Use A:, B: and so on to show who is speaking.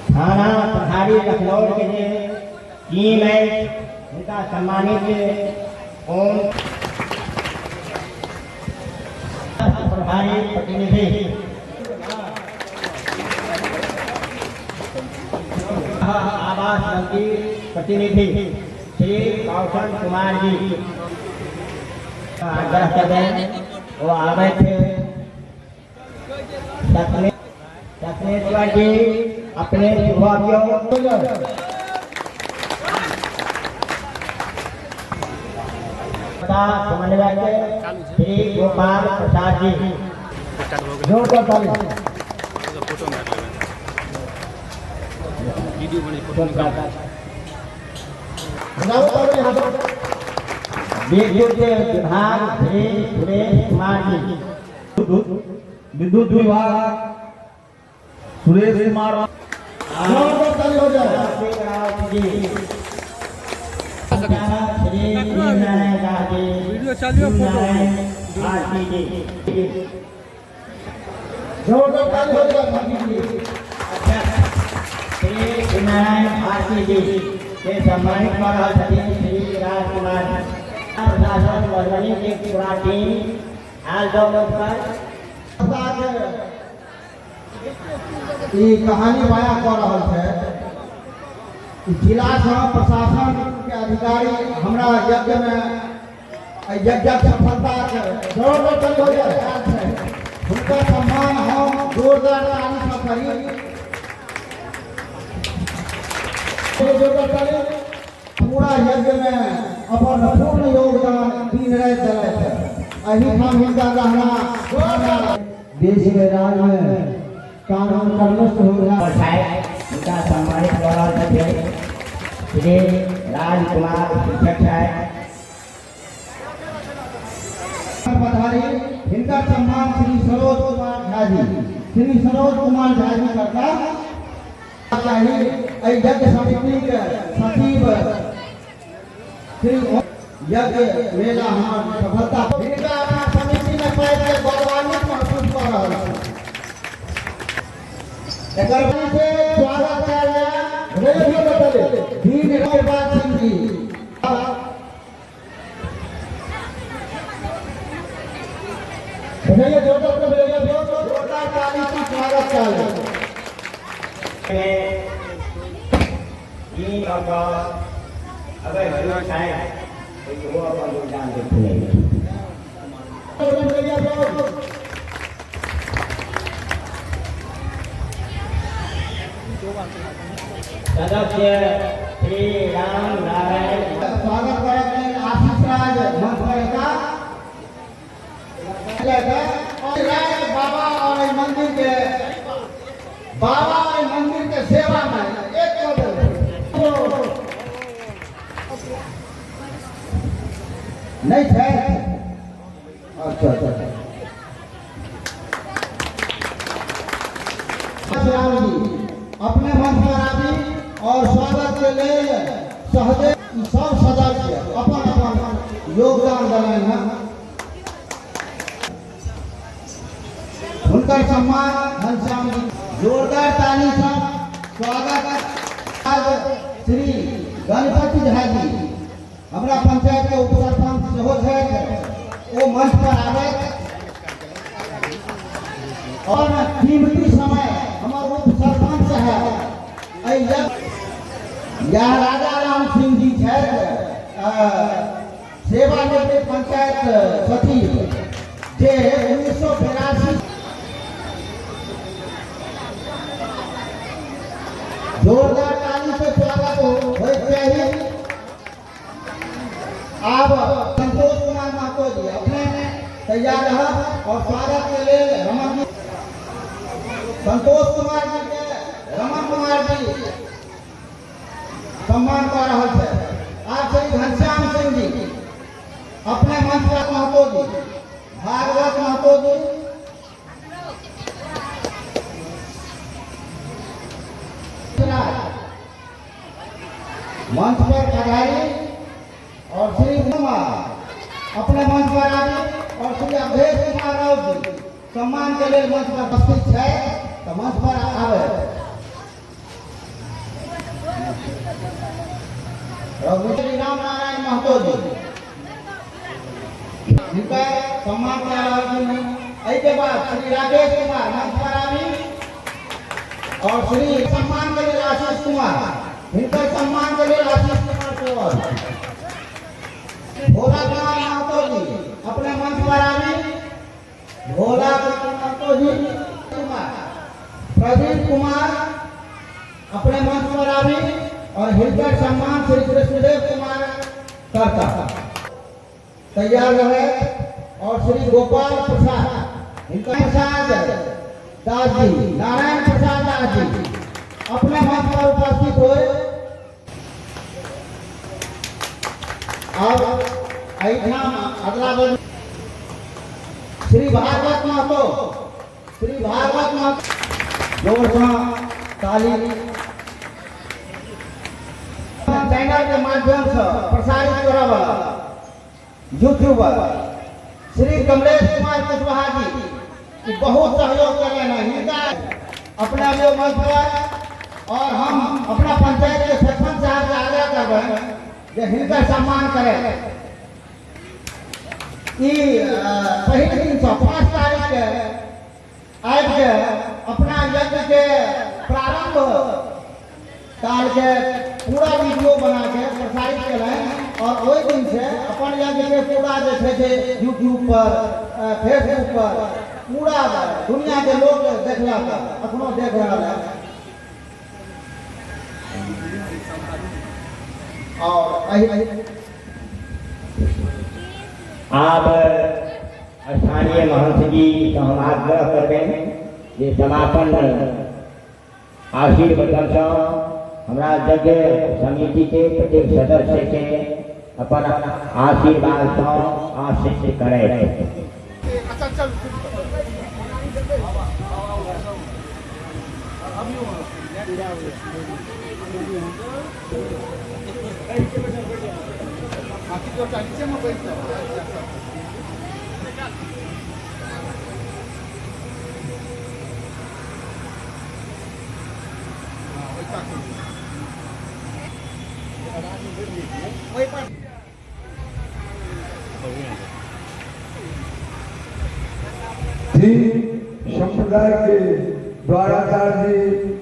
A: थाना प्रभारी लखनऊ के जे टीम अछि हुनका सम्मानित ओम प्रभारी प्रतिनिधि आवास मंत्री प्रतिनिधि श्री कौशल कुमार जी आग्रह करबनि ओ आबथि। सपनेश्वर जी अपने सेहो अबियौ। समन्वयक श्री गोपाल प्रसाद जी।
B: जोरदार ताली।
A: विद्युत विभाग श्री सुरेश कुमार जी।
B: विद्युत विभाग सुरेश कुमार। जोरदार ताली हो जाए।
A: जी श्री नारायण दास जी।
C: वीडियो चालू है, फोटो।
A: भारती जी।
B: जोरदार ताली हो जाए भारती जी।
A: श्री नारायण भारती जी के सम्मानित कऽ रहल छथिन श्री राजकुमार। प्रशासन मधुबनी के पूरा टीम आयल दो मंच पर।
B: ई कहानी बयां कऽ रहल छै। जिला सँ प्रशासन के अधिकारी हमरा यज्ञ में यज्ञक सफलता के जोरदार ताली हो जाए। हुनकर सम्मान हम जोरदार ताली सँ करी। जोरदार ताली। पूरा यज्ञ में अपन पूर्ण योगदान दिन राति देलथि। एहिठाम हिनका रहना
D: देश के राज में कानून कर्मस्थ हो गया।
A: हुनका सम्मानित कऽ रहल छथिन श्री राजकुमार शिक्षक साहेब।
B: पधारी। हिनका सम्मान श्री सरोज कुमार झा जी, श्री सरोज कुमार झा जी करता चाही। एहि यज्ञ समिति के सचिव श्री यज्ञ मेला हमर सफलता हिनका अपना समिति में पाबि के गौरवान्वित महसूस कऽ रहल छी। एकर से स्वागत कयल जाय दीन कृपा सिंह जी।
D: भैया जोरदार से भैया
B: जोरदार ताली से स्वागत कयल जाय।
A: तीन अगर शुरू छथि तऽ इहो अपन योगदान देथिन। सदस्य श्री राम नारायण।
B: स्वागत करैत लेल आशीष राज मंच पर एता राज बाबा और एहि मंदिर के बाबा एहि मंदिर के सेवा में एक कऽ देलखिन। नहीं छै। अच्छा अच्छा अच्छा। राम जी अपने मंच पर आबी और स्वागत के लेल सहदेव सब सदस्य अपन अपन योगदान देलनि हैं। हुनकर सम्मान घनश्याम जी जोरदार ताली से स्वागत। श्री गणपति झा जी हमरा पंचायत के उप सरपंच सेहो छथि, ओ मंच पर आबथि और कीमती समय हमर उप सरपंच साहब एहि यह राजा राम सिंह जी छथि, सेवानिवृत्त पंचायत सचिव जे 1982। जोरदार ताली से स्वागत होइक चाही। आब संतोष कुमार महतो जी अपने तैयार रहब और स्वागत के लेल रमन जी, संतोष कुमार जी के रमन कुमार जी सम्मान कऽ रहल छथि। आब श्री घनश्याम सिंह जी अपने मंच पर महतो जी, भागवत महतो जी मंच पर पधारी और श्री कुमार अपने मंच पर आबी और श्री अवधेश कुमार राउत जी सम्मान के लेल मंच पर उपस्थित छै तऽ मंच पर आबे। श्री राम नारायण महतो जी, हिनकर सम्मान कए रहल छी। एहिके बाद श्री राकेश कुमार मंच पर आबी और श्री सम्मान के लेल आशीष कुमार, हिनकर सम्मान के लेल आशीष कुमार सेहो आबी। भोला कुमार महतो जी अपने मंच पर आबी। भोला कुमार महतो जी कुमार, प्रदीप कुमार अपने मंच पर आबी और हिनकर सम्मान श्री कृष्णदेव कुमार करता। तैयार रहे और श्री गोपाल प्रसाद, हिनकर प्रसाद दास जी, नारायण प्रसाद दास जी अपने मंच पर उपस्थित हुए। अब एहिठाम अगला बदल श्री भागवत महतो, श्री भागवत महतो, जोरसँ ताली। चैनल के माध्यम से प्रसारित करऽ वाला यूट्यूबर श्री कमलेश कुमार कुशवाहा जी ई बहुत सहयोग कयलनि हँ। हिनका अपना लिए मंच पर और हम अपना पंचायत के सरपंच साहब से आग्रह करबै जे हिनकर सम्मान करें। ई पहिल दिनसँ 5 तारीख के आबि के अपना यज्ञ के प्रारंभ काल के पूरा वीडियो बना के प्रसारित केलनि और ओहि दिन से अपन यज्ञ के पूरा जे छै से यूट्यूब पर, फेसबुक पर पूरा दुनिया के लोग देखलक, अखनो देख रहल है। और एहि
A: आब स्थानीय महंत जी से हम आग्रह करबनि जे समापन आशीर्वचनसँ हमरा यज्ञ समिति के प्रत्येक सदस्य के अपन आशीर्वादसँ आशीष करैत।
C: जी संप्रदाय के द्वाराचार्य जी